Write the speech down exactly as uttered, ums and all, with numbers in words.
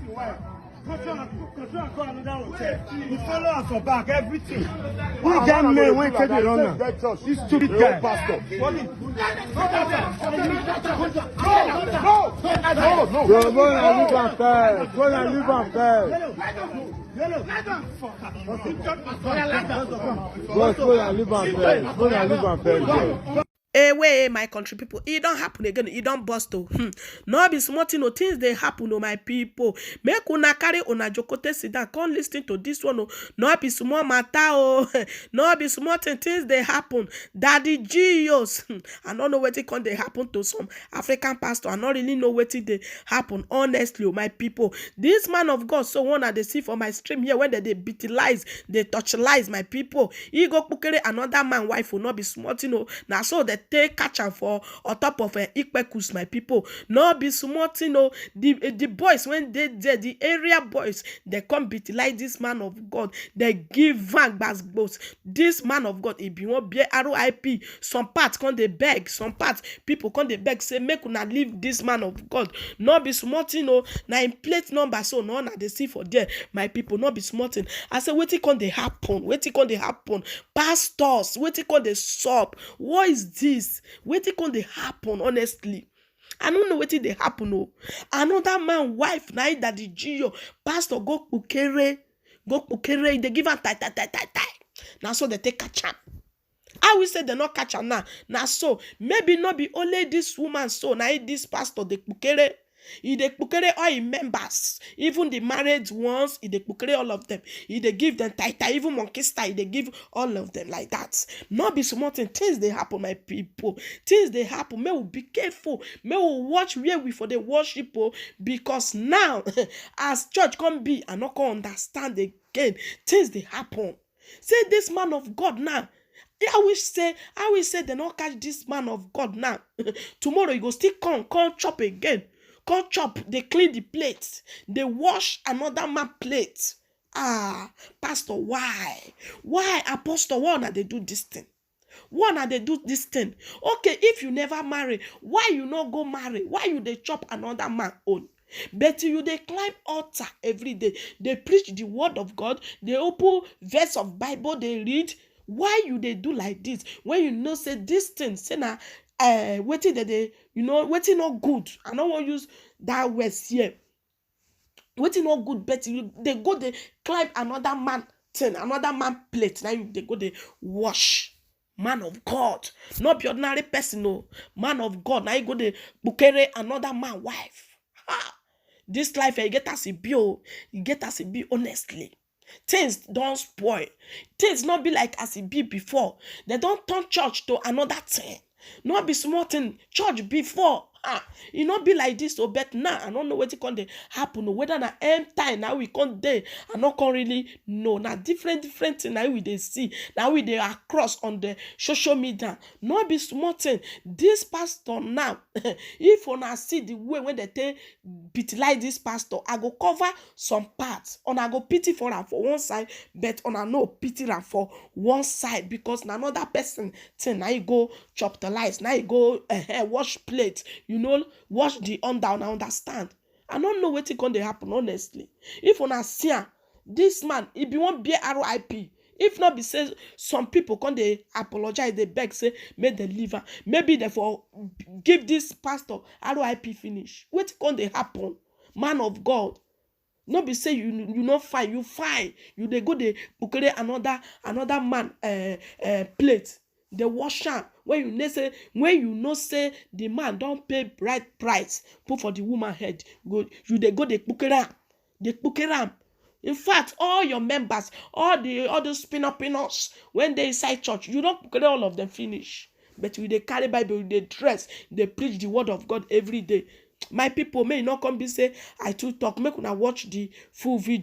Why? Question and, question and go another hotel. You follow us for back, everything. We get men when take the run now. This stupid guy. Pastor. What is? No, no, no, no, no, no. Bro, go and leave am first. Go and leave am first. Bros, go and leave am first. Go and leave am first, bro. Away, my country people, e don happen again, e don burst o. Hmm. No be small thing o, things dey happen o, my people. Make una carry una jokote sit down, come listen to this one o. No be small matter o. No be small thing, things dey happen. Daddy Gios, hmm, I no know wetin come dey happen to some African pastor. I no really know wetin dey happen, honestly o, my people. This man of God, so one I dey see for my stream here, when dem dey brutalize, dey torturalize my people. He go kpukere another man wife o, no be small thing o. Na so dem take catch am for on top of, eh, Ikpekus, my people. No be small thing o. The, eh, the boys wey dey there, the area boys, dem come brutalize this man of God. Dem give am gbasgbos. This man of God, e be wan bear R I P. Some part come dey beg, some part people come dey beg say make una leave this man of God. No be small thing o. Na im plate number so na una dey see for there, my people. No be small thing. I say wetin come dey happen? Wetin come dey happen? Pastors, wetin come dey sup? What is this? Wetin come dey happen, honestly? I no know wetin dey happen o. Another man wife, na im Daddy Gios, pastor go kpukere, go kpukere, e dey give am tie, tie, tie, tie, tie. Na so dem take catch am. I will say dem no catch am now. Na so, maybe no be only this woman so, na im this pastor dey kpukere. E dey kpukere all im members, even the married ones, e dey kpukere all of them. E dey give them tie tie, even monkey style, e dey give all of them like that. No be small thing, things dey happen, my people. Things dey happen. Make we be careful. Make we watch where we for dey worship o, because now, as church come be, I no come understand again. Things dey happen. Say this man of God now. I wish say, I wish say dem no catch this man of God now. Tomorrow you go still come, come chop again. Come chop, dey clean the plate, dey wash another man plate. Ah, pastor, why? Why, apostle, why una dey do this thing? Why una dey do this thing? Okay, if you never marry, why you no go marry? Why you dey chop another man own? But you dey climb altar every day, dey preach the word of God, dey open verse of Bible, dey read. Why you dey do like this when you know say this thing, say na, eh, wetin dem dey, you know, wetin no good? I no wan use that word here. Wetin no good, but you dey go dey climb another man thing, another man plate. Now you dey go dey wash. Man of God, no be ordinary person o. Man of God, now you go dey kpukere another man wife. Ha! This life, eh, e get as e be o. E get as e be, honestly. Things don spoil. Things no be like as e be before. Dem don turn church to another thing. No be small thing. Church before, ah, e no be like this o, but now I no know wetin come dey happen o. Whether na end time na we come dey, I no come really know. Na different, different thing na we dey see, na we dey across on the social media. No be small thing. This pastor now, if una see the way wey dem take beat like this pastor, I go cover some part. Una go pity for am for one side, but una no pity am for one side, because na another person thing na e go chop the lies, na e go, eh, eh, wash plate, you know, wash the under. Una understand? I no know wetin come dey happen, honestly. If una see am, this man, e be wan bear R I P. If not be say some people come dey apologize, dey beg say make dem leave am, maybe dem for give this pastor R I P finish. Wetin come dey happen? Man of God, no be say you, you no fine, you fine. You dey go dey kpukere another, another man, eh, eh, plate. Dey wash am when you know say, when you know say the man don pay right price put for the woman head. Go, you dey go dey kpukere am, dey kpukere am. In fact, all your members, all the, all those pinopinos when dey inside church, you don kpukere all of them finish. But you dey carry Bible, you dey dress, dey preach the word of God every day. My people, may e no come be say I too talk. Make una watch the full video.